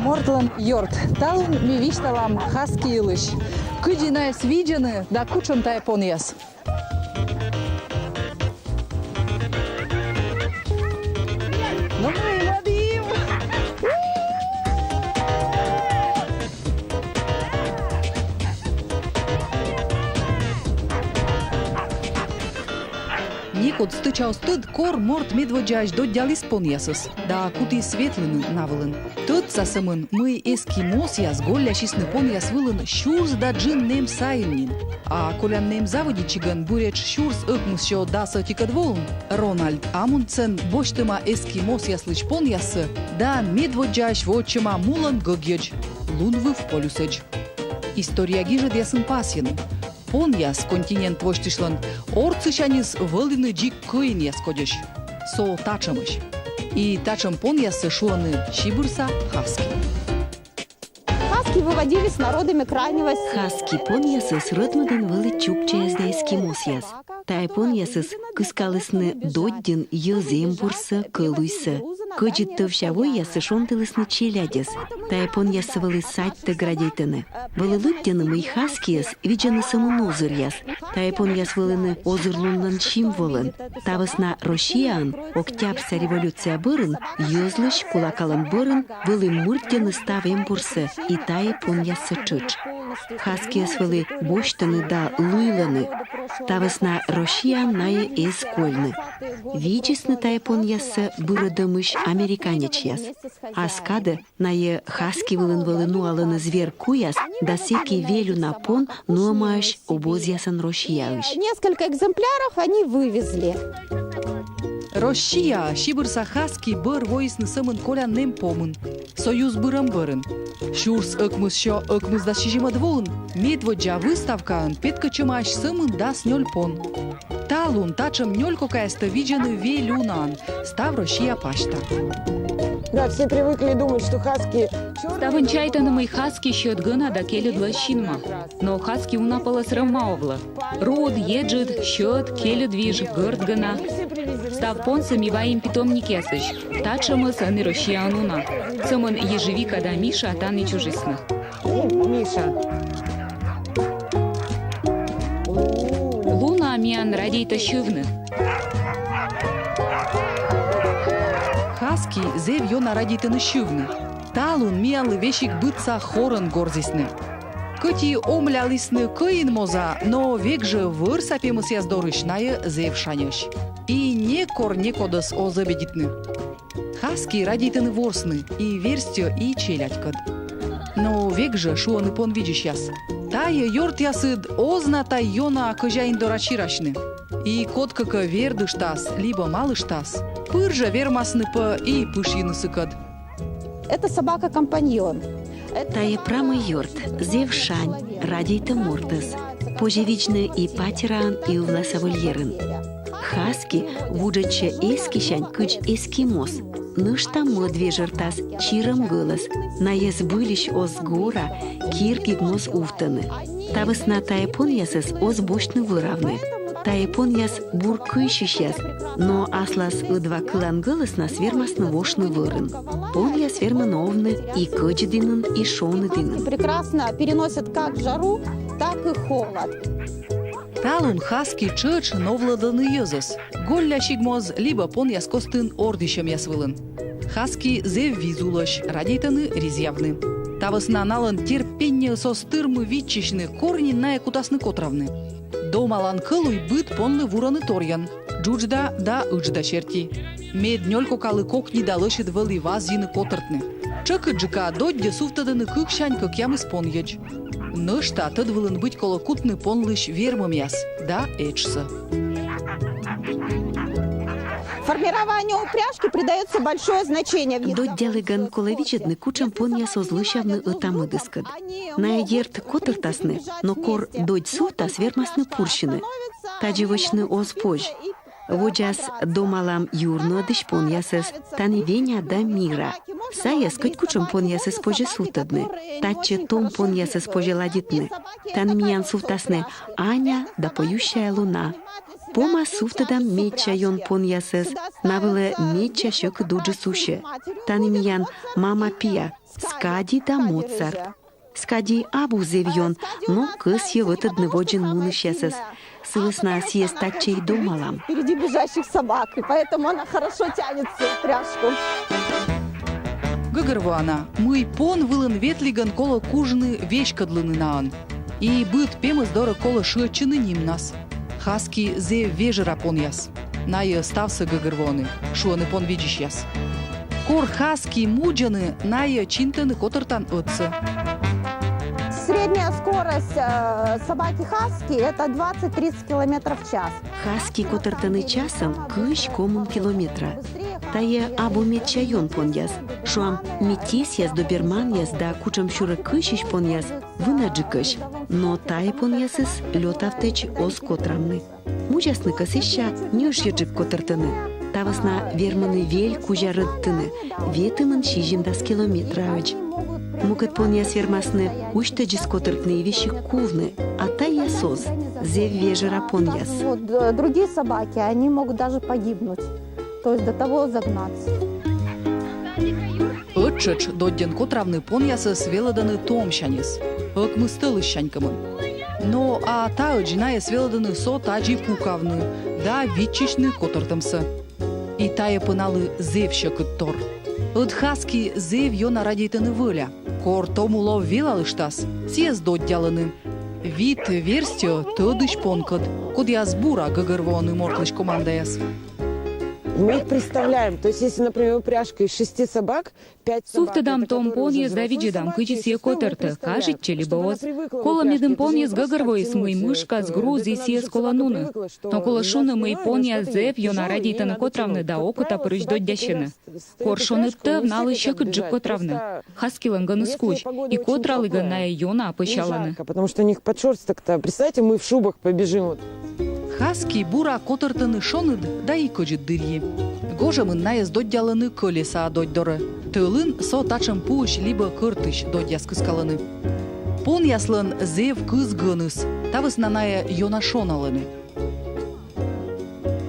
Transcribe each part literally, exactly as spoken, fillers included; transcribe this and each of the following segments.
Мортлӧн ёрт. Талун ми висьталам хаски йылысь. Кыдзи найӧс видзӧны да кутшӧм тайӧ понъяс. Но мый, мӧдім! Некод стӧча оз тӧд, кор морт медводдзаысь доддяліс понъясӧс да кутіс ветлыны на вылын. Тӧдса сӧмын, мый эскимосъяс голлясисны понъяс вылын сюрс да джын нэм сайын нин. А колян нэм заводитчигӧн буретш сюрс ӧкмыссё дас ӧтикӧд воын Рональд Амундсен босьтӧма эскимосъяслысь понъяссӧ да медводдзаысь воӧдчӧма мулӧн гӧгйӧдз, Лунвыв полюсӧдз. История гижӧдъясын пасйӧны: понъяс континент восьтысьлӧн ортсысяньыс вӧліны дзик кӧинъяс кодьӧсь. Со татшӧмӧсь. И татшӧм понъяссӧ шуӧны сибырса хаски. Хаски выводились народами Крайнего Севера. Хаски понъясӧс рӧдмӧдін вӧлі чукчаяс да эскимосъяс. Тайӧ понъясыс кыскалісны доддьын йӧз эмбурсӧ, кӧлуйсӧ. Кӧдзыд тӧвся войясӧ шонтылісны челядьӧс. Тайӧ понъяссӧ вӧлі садьтӧг радейтӧны. Вӧлі лыддьӧны, мый хаскиӧс видзӧны сӧмын озыръяс. Тайӧ понъяс вӧліны озырлунлӧн символӧн. Та вӧсна Россияын Октябрьса революция бӧрын йӧзлысь кулакалӧм бӧрын вӧлі мырддьӧны став эмбурсӧ и тайӧ понъяссӧ тшӧтш. Хаскиӧс вӧлі босьтӧны да лыйлӧны. Та вӧсна Россияын найӧ эз кольны. Видзисны тайӧ понъяссӧ бырӧдӧмысь американецъяс. Ас кадӧ найӧ хаски вылын вӧлі нуалӧны звер куяс да сэки вель уна пон нуӧмаӧсь обозъясӧн Россияысь. Несколько экземпляров они вывезли. Россияӧ сибырса хаски бӧр воисны сӧмын колян нэм помын, Союз бырӧм бӧрын. Сюрс ӧкмыссё ӧкмысдас сизимӧд воын медводдза выставкаын петкӧдчӧмаӧсь сӧмын дас нёль пон. Талун татшӧм нёль кокаястӧ видзӧны вель унаӧн став Россия пасьта. Да, все привыкли думать, что хаски чёрные. Ставӧн чайтӧны, мый хаски сьӧд гӧна да кельыдлӧн синма. Но хаски уна пӧлӧс рӧма овлӧ. Руд, еджыд, сьӧд, кельыдвиж, гӧрд гӧна. Став понсӧ ми вайим питомникъясысь. Татшӧмыс ӧні Россияын уна. Сӧмын ежевика да Миша тані чужисны. Миша. Луна миян радейтӧ сьывны. Хаски зэв ёна радейтӧны сьывны. Талун миянлы весиг быдса хорӧн горзісны. Кӧть и омлялісны кӧин моза, но век жӧ вӧрса пемӧсъяс дорысь найӧ зэв шаньӧсь. И некор некодӧс оз ӧбидитны. Хаски радейтӧны ворсны и верстьӧ, и челядькӧд. Но век жӧ шуӧны пон видзысьяс: тайӧ ёртъясыд оз на тай ёна кӧзяин дорад сирасьны. И кодкӧ кӧ вердыштас либӧ малыштас, пыр жӧ вермасны пӧ и пышйыны сыкӧд. Это собака-компаньон. Тайӧ прамӧй ёрт, зэв шань, радейтӧ мортӧс. Позьӧ видзны и патераын, и ывласа вольерын. Хаски вуджӧдсьӧ эскисянь кыдз эскимос. Нӧшта мӧд вежӧртас, чирӧм гӧлӧс. Найӧ збыльысь оз гора, кир гиг моз увтӧны. Та вӧсна тайӧ понъясӧс оз босьтны вӧравны. Тайӧ понъяс бур кыйсьысьяс, но аслас ӧдва кылан гӧлӧснас вермасны вошны вӧрын. Понъяс вермӧны овны и кӧдзыдінын, и шоныдінын. Прекрасно переносят как жару, так и холод. Талун хаски тшӧтш новлӧдлӧны йӧзӧс. Голлясиг моз либӧ понъяс костын ордйысьӧмъяс вылын. Хаски зэв визулӧсь, радейтӧны ризъявны. Та вӧсна налӧн терпенньӧыс оз тырмы виччысьны, кор нин найӧ кутасны котравны. Домалан кӧлуй быд понлы вурӧны торйӧн, джуджда да ыджда серти. Мед нёль кокалы кокни да лӧсьыд вӧлі вазйыны котӧртны. Тшӧкыдджыка доддьӧ сувтӧдӧны кыксянь кӧкъямыс понйӧдз. Нӧшта тӧд вылын быть колӧ кутны понлысь вермӧмъяс да этшсӧ. Формированию упряжки придаётся большое значение в... Доддялігӧн колӧ видзӧдны, кутшӧм понъяс оз лӧсявны ӧта-мӧдыскӧд. Найӧ, дерт, котӧртасны, но кор додь сувтас, вермасны пурсьыны. Тадзи вӧчны оз позь. Водзас домалам юрнуӧдысь понъясӧс, тані Веня да Мира. Сайӧс кӧть кутшӧм понъясӧс позьӧ сувтӧдны. Татчӧ том понъясӧс позьӧ ладитны. Тані миян сувтасны Аня да поющая луна. Помас сувтӧдам медся ён понъясӧс, на вылӧ медся сьӧкыд уджыс усьӧ. Тані миян мама-пиа. Скади да Моцарт. Скади абу зэв ён, но кӧсйӧ ӧтвылысь водзын мунысьясӧс. Сы вӧсна сійӧс татчӧ и домалам. Впереди бежащих собак, и поэтому она хорошо тянет свою упряжку. Гӧгӧрвоана, мый пон вылын ветлігӧн колӧ кужны веськӧдлыны наӧн. И быд пемӧс дорӧ колӧ шыӧдчыны нимнас. Хаски зэв вежӧра понъяс. Найӧ ставсӧ гӧгӧрвоӧны, шуӧны пон видзысьяс. Кор хаски мудзӧны, найӧ чинтӧны котӧртан ӧдсӧ. Средняя скорость, э, собаки хаски — это двадцать-тридцать километров в час. Хаски котӧртӧны часӧн кызь-комын километра. Тайӧ абу медся ён понъяс. Шуам, метисъяс, доберманъяс да кутшӧмсюрӧ кыйсьысь понъяс вынаджыкӧсь. Но тайӧ понъясыс лётавтӧдз оз котравны. Мудзасны кӧ, сэсся ньӧжйӧджык котӧртӧны. Та вӧсна вермӧны вель кузя рӧдтыны, ветымын-сизимдас километраӧдз. Мукӧд понъяс вермасны усьтӧдзыс котӧртны и весиг кувны, а тайӧяс оз, зэв вежӧра понъяс. Вот, э, другие собаки, они могут даже погибнуть. То есть до того загнаться. Ӧттшӧтш доддьӧн котравны понъясӧс велӧдӧны томсяньыс, ӧкмыс тӧлыссянь кымын. Но а таӧдз найӧс велӧдӧны со тадзи пукавны да виччысьны котӧртӧмсӧ. И тайӧ пӧ налы зэв сьӧкыдтор. Ӧд хаски зэв ёна радейтӧны вӧля. Кор тому лов велалыштас, сійӧс доддялӧны. Вит верстьӧ тӧдысь понкӧд, кодъяс бура гӧгӧрвоӧны мортлысь командаяс. Мы их представляем. То есть, если, например, упряжка из шести собак, пять собак — это которые уже взрослые собаки, шестой — это уже, скажем, уже привыкла к упряжке. Сувтӧдам том понйӧс да видзӧдам, кыдзи сійӧ котӧртӧ. Кажитчӧ либӧ оз. Колӧ, медым понйыс гӧгӧрвоис, мый мышкас, груз и сійӧс колӧ нуны. Но колӧ шуны, мый понъяс зэв ёна радейтӧны котравны да окота пырысь доддясьӧны. Кор шоныд тӧв, налы сьӧкыдджык котравны. Хаскилӧн гӧныс кузь, и котралігӧн найӧ ёна пӧсялӧны. Потому что у них подшёрсток-то, представьте, мы в шубах побежим. Хаски бура котӧртӧны шоныд да и кӧдзыд дырйи. Гожӧмын найӧс доддялӧны кӧлесаа додь дорӧ. Тӧлын со татшӧм пуысь либӧ кӧртысь додьяс кыскалӧны. Понъяслӧн зэв кыз гӧныс, та вӧсна найӧ ёна шоналӧны.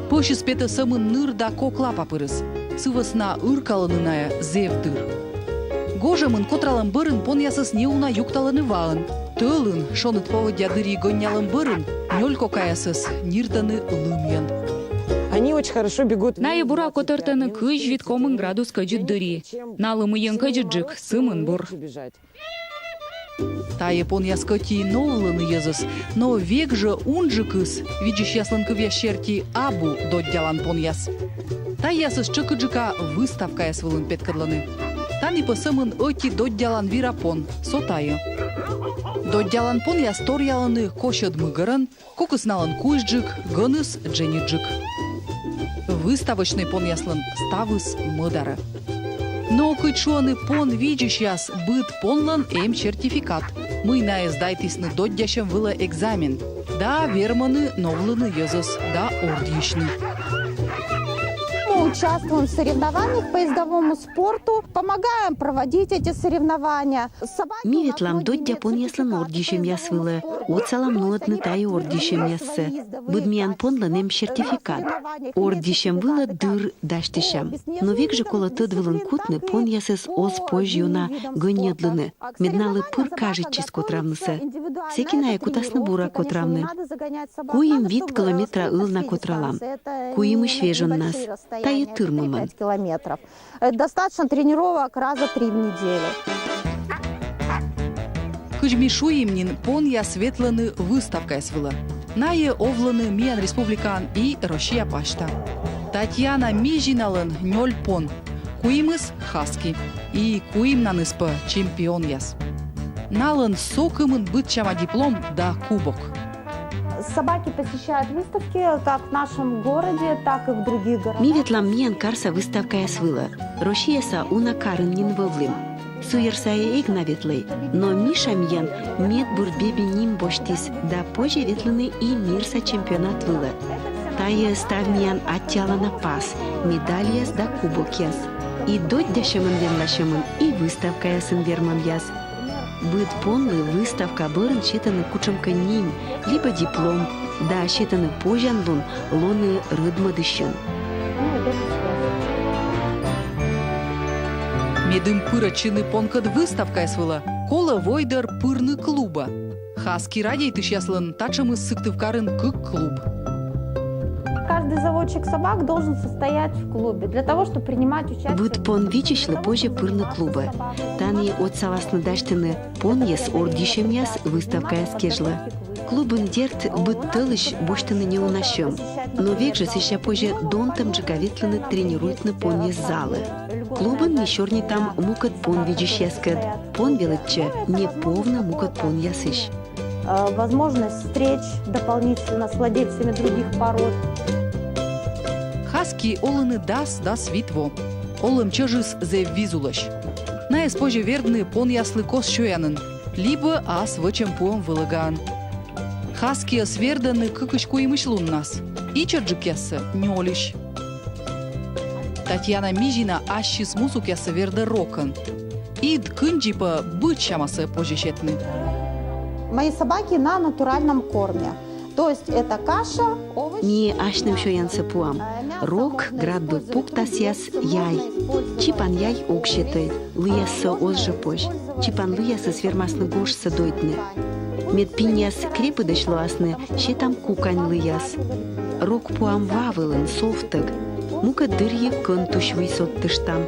Пӧсьыс петӧ сӧмын ныр да кок лапа пырыс. Сы вӧсна ыркалӧны найӧ зэв дыр. Гожӧмын котралӧм бӧрын понъясӧс неуна юкталӧны ваӧн. Тӧлын шоныд поводдя дырйи гӧннялӧм бӧрын нёль кокаясӧс ниртӧны лымйӧн. Они очень хорошо бегут. Найӧ бура котӧртӧны кызь вит-комын градус кӧдзыд дырйи. Налы мыйӧн кӧдзыдджык, сымын бур. Тайӧ понъяс кӧть и новлӧны йӧзӧс, но век жӧ унджыкыс, видзысьяслӧн кывъяс серти, абу доддялан понъяс. Тайӧясӧс тшӧкыдджыка выставкаяс вылын петкӧдлӧны. Тані пӧ сӧмын ӧти доддялан вира пон, со тайӧ. Доддялан понъяс торъялӧны косьӧд мыгӧрӧн, кокыс налӧн кузьджык, гӧныс дженьыдджык. Выставочнӧй понъяслӧн ставыс мӧдарӧ. Но кыдз шуӧны пон видзысьяс, быд понлӧн эм сертификат, мый найӧ сдайтісны доддясьӧм вылӧ экзамен да вермӧны новлыны йӧзӧс да ордйысьны. Мы участвуем в соревнованиях по ездовому спорту, помогаем проводить эти соревнования. Ми ветлам доддя понъяслӧн ордйысьӧмъяс вылӧ, отсалам нуӧдны тайӧ ордйысьӧмъяссӧ. Быд миян понлӧн эм сертификат. Ордйысьӧм вылӧ дыр дасьтысям. Но век жӧ колӧ тӧд вылын кутны, понъясӧс оз позь ёна гӧньӧдлыны, мед налы пыр кажитчис котравнысӧ. Сэки найӧ кутасны бура котравны. Куим-вит километра ылна котралам. Куимысь вежоннас. Тайӧ тырмымӧн. Э, достаточно тренировок раза три в неделю. Кыдз ми шуим нин, понъяс ветлӧны выставкаяс вылӧ. Найӧ овлӧны миян республикаын и Россия пасьта. Татьяна Мизиналӧн нёль пон. Куимыс хаски. И куимнаныс пӧ чемпионъяс. Налӧн сокымын быдсяма диплом да кубок. Собаки посещают выставки как в нашем городе, так и в других городах. Ми ветлам миян карса выставкаяс вылӧ. Россияса уна карын нин вӧвлім. Суйӧр сайӧ эг на ветлӧй. Но Миша миян медбур Беби ним босьтіс да позьӧ ветлыны и мирса чемпионат вылӧ. Тайӧ став миян аттьӧалана пас, медальяс да кубокъяс. И доддясьӧмӧн венласьӧмын, и выставкаясын вермӧмъяс. Быд понлы выставка бӧрын сетӧны кутшӧмкӧ ним либӧ диплом да сетӧны позянлун лоны рӧдмӧдысьӧн. Медым пырӧдчыны понкӧд выставкаяс вылӧ, колӧ войдӧр пырны клубӧ. Хаски радейтысьяслӧн татшӧмыс Сыктывкарын кык клуб. Каждый заводчик собак должен состоять в клубе для того, чтобы принимать участие. Быд пон видзысьлы позьӧ пырны клубӧ. Тані отсавасны дасьтыны понйӧс ордйысьӧмъяс выставкаяс кежлӧ. Клубын, дерт, быд тӧлысь босьтӧны неуна сьӧм. Но век жӧ сэсся позьӧ донтӧмджыка ветлыны тренируйтны понйӧс залӧ. Клубын ми сёрнитам мукӧд пон видзысьяскӧд. Пон велӧдчӧ не повны мукӧд понъясысь. Э, возможность встреч дополнительно с владельцами других пород. Хаски олӧны дас, дас вит во. Олӧм чӧжыс зэв визулӧсь. Найӧс позьӧ вердны понъяслы кос сёянын либӧ ас вӧчӧм пуӧм вӧлӧгаӧн. Хаскиӧс вердӧны кыкысь-куимысь луннас, ичӧтджыкъяссӧ нёльысь. Татьяна Мизина ассьыс мусукъяссӧ вердӧ рокӧн. Ид кындзи пӧ быдсямасӧ позьӧ сетны. Мои собаки на натуральном корме. То есть это каша, овощи. Ми асьным сёянсӧ пуам: рок, градвыв пуктасъяс, яй. Чипан яй ог сетӧй, лыяссӧ оз жӧ позь. Чипан лыясыс вермасны гожсӧ дойдны. Мед пиньяс крепыдӧсь лоасны, сетам кукань лыяс. Рок пуам ва вылын, совтӧг. Мукӧд дырйи кӧнтусь вый содтыштам.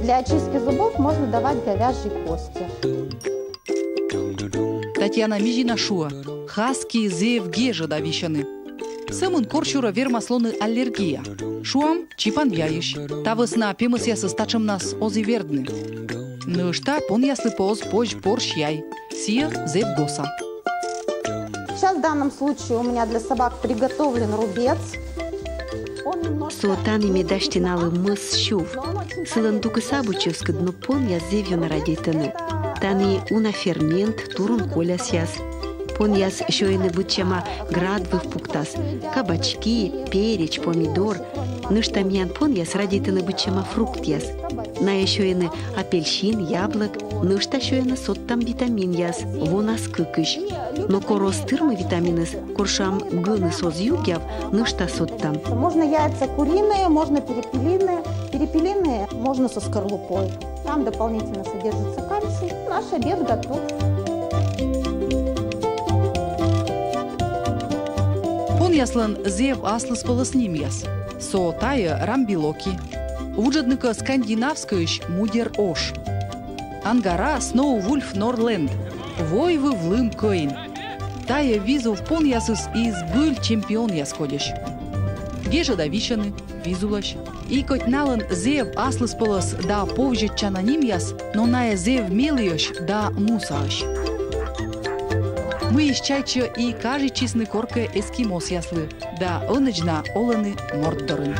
Для очистки зубов можно давать говяжьи кости. Татьяна Мизина шуӧ: хаски зэв гежӧда висьӧны. Сӧмын корсюрӧ вермас лоны аллергия. Шуам, чипан яйысь. Та вӧсна пемӧсъясӧс татшӧмнас оз и вердны. Нӧшта понъяслы пӧ оз позь порсь яй. Сійӧ зэв госа. Сейчас в данном случае у меня для собак приготовлен рубец. Он немножко... Со тані ме дасьті налы мӧс сюв. Сылӧн дукыс абу чӧскыд, но понъяс зэв ёна радейтӧны. Тані уна фермент, турун колясъяс. Понъяс сёйӧны быдсяма градвыв пуктас: кабачки, перец, помидор. Нӧшта миян понъяс радейтӧны быдсяма фруктъяс. Найӧ сёйӧны апельсин, яблӧк, нӧшта сёйӧны содтам витаминъяс, вонас кыкысь. Но кор оз тырмы витаминыс, кор, шуам, гӧныс оз югъяв, нӧшта содтам. Можно яйца куриные, можно перепелиные. Перепелиные можно со скорлупой. Там дополнительно содержится кальций. Наш обед готов. Понъяслӧн зэв аслыспӧлӧс нимъяс. Со тайӧ Рамби Локи. Вуджӧдны кӧ скандинавскӧйысь, мудер ош. Ангара, Сноу Вульф, Норлэнд. Войвыв лым кӧин. Тайӧ визув понъясыс и збыль чемпионъяс кодьӧсь. Гежӧда висьӧны, визулӧсь. И кӧть налӧн зэв аслыспӧлӧс да повзьӧдчана нимъяс, но найӧ зэв меліӧсь да мусаӧсь. Мыйысь чайтсьӧ, и кажитчисны коркӧ эскимосъяслы, да ӧнӧдз на олӧны морт дорын.